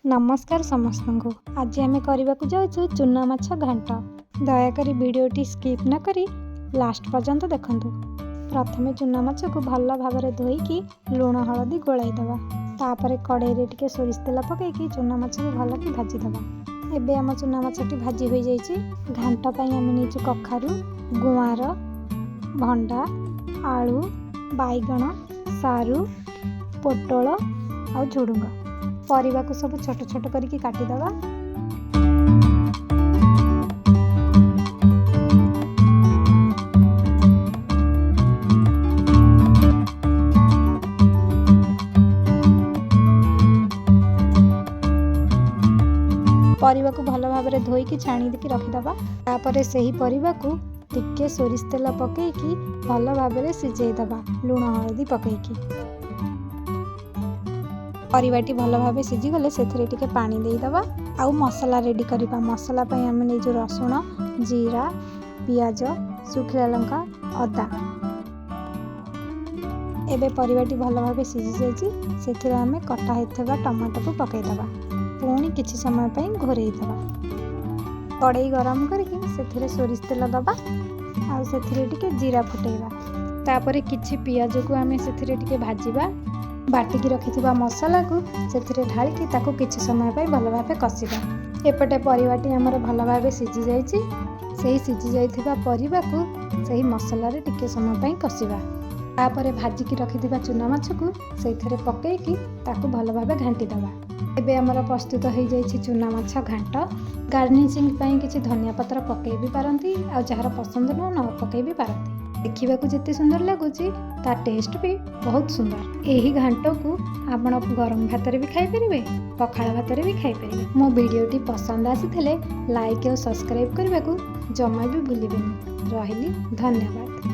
ନମସ୍କାର ସମସ୍ତଙ୍କୁ। ଆଜି ଆମେ କରିବାକୁ ଯାଉଛୁ ଚୁନା ମାଛ ଘାଣ୍ଟ। ଦୟାକରି ଭିଡ଼ିଓଟି ସ୍କିପ୍ ନ କରି ଲାଷ୍ଟ ପର୍ଯ୍ୟନ୍ତ ଦେଖନ୍ତୁ। ପ୍ରଥମେ ଚୁନା ମାଛକୁ ଭଲ ଭାବରେ ଧୋଇକି ଲୁଣ ହଳଦୀ ଗୋଳାଇ ଦେବା। ତାପରେ କଡ଼େଇରେ ଟିକେ ସୋରିଷ ତେଲ ପକାଇକି ଚୁନା ମାଛକୁ ଭଲକି ଭାଜିଦେବା। ଏବେ ଆମ ଚୁନା ମାଛଟି ଭାଜି ହୋଇଯାଇଛି। ଘାଣ୍ଟ ପାଇଁ ଆମେ ନେଇଛୁ କଖାରୁ, ଗୁଆଁର, ଭଣ୍ଡା, ଆଳୁ, ବାଇଗଣ, ସାରୁ, ପୋଟଳ ଆଉ ଝୁଡ଼ୁଙ୍ଗ। ପରିବାକୁ ସବୁ ଛୋଟ ଛୋଟ କରିକି କାଟିଦେବା। ପରିବାକୁ ଭଲ ଭାବରେ ଧୋଇକି ଛାଣି ଦେଇକି ରଖିଦେବା। ତାପରେ ସେହି ପରିବାକୁ ଟିକେ ସୋରିଷ ତେଲ ପକାଇକି ଭଲ ଭାବରେ ସିଝେଇ ଦେବା, ଲୁଣ ହଳଦୀ ପକାଇକି। ପରିବାଟି ଭଲ ଭାବେ ସିଝିଗଲେ ସେଥିରେ ଟିକେ ପାଣି ଦେଇଦେବା ଆଉ ମସଲା ରେଡ଼ି କରିବା। ମସଲା ପାଇଁ ଆମେ ନେଇଛୁ ରସୁଣ, ଜିରା, ପିଆଜ, ଶୁଖିଲା ଲଙ୍କା, ଅଦା। ଏବେ ପରିବାଟି ଭଲ ଭାବେ ସିଝି ଯାଇଛି। ସେଥିରେ ଆମେ କଟା ହେଇଥିବା ଟମାଟୋକୁ ପକାଇଦେବା। ପୁଣି କିଛି ସମୟ ପାଇଁ ଘୋରେଇ ଦେବା। କଡ଼େଇ ଗରମ କରିକି ସେଥିରେ ସୋରିଷ ତେଲ ଦେବା ଆଉ ସେଥିରେ ଟିକେ ଜିରା ଫୁଟେଇବା। ତାପରେ କିଛି ପିଆଜକୁ ଆମେ ସେଥିରେ ଟିକେ ଭାଜିବା। ବାଟିକି ରଖିଥିବା ମସଲାକୁ ସେଥିରେ ଢାଳିକି ତାକୁ କିଛି ସମୟ ପାଇଁ ଭଲ ଭାବେ କଷିବା। ଏପଟେ ପରିବାଟି ଆମର ଭଲ ଭାବେ ସିଝି ଯାଇଛି। ସେହି ସିଝି ଯାଇଥିବା ପରିବାକୁ ସେହି ମସଲାରେ ଟିକେ ସମୟ ପାଇଁ କଷିବା। ତାପରେ ଭାଜିକି ରଖିଥିବା ଚୁନା ମାଛକୁ ସେଇଥିରେ ପକାଇକି ତାକୁ ଭଲ ଭାବେ ଘାଣ୍ଟି ଦେବା। ଏବେ ଆମର ପ୍ରସ୍ତୁତ ହୋଇଯାଇଛି ଚୁନା ମାଛ ଘାଣ୍ଟ। ଗାର୍ନିସିଂ ପାଇଁ କିଛି ଧନିଆ ପତ୍ର ପକାଇ ବି ପାରନ୍ତି, ଆଉ ଯାହାର ପସନ୍ଦ ନୁହଁ ନ ପକାଇ ବି ପାରନ୍ତି। ଦେଖିବାକୁ ଯେତେ ସୁନ୍ଦର ଲାଗୁଛି, ତା ଟେଷ୍ଟ ବି ବହୁତ ସୁନ୍ଦର। ଏହି ଘାଣ୍ଟକୁ ଆପଣ ଗରମ ଭାତରେ ବି ଖାଇପାରିବେ, ପଖାଳ ଭାତରେ ବି ଖାଇପାରିବେ। ମୋ ଭିଡ଼ିଓଟି ପସନ୍ଦ ଆସିଥିଲେ ଲାଇକ୍ ଆଉ ସବସ୍କ୍ରାଇବ୍ କରିବାକୁ ଜମା ବି ଭୁଲିବେନି। ରହିଲି, ଧନ୍ୟବାଦ।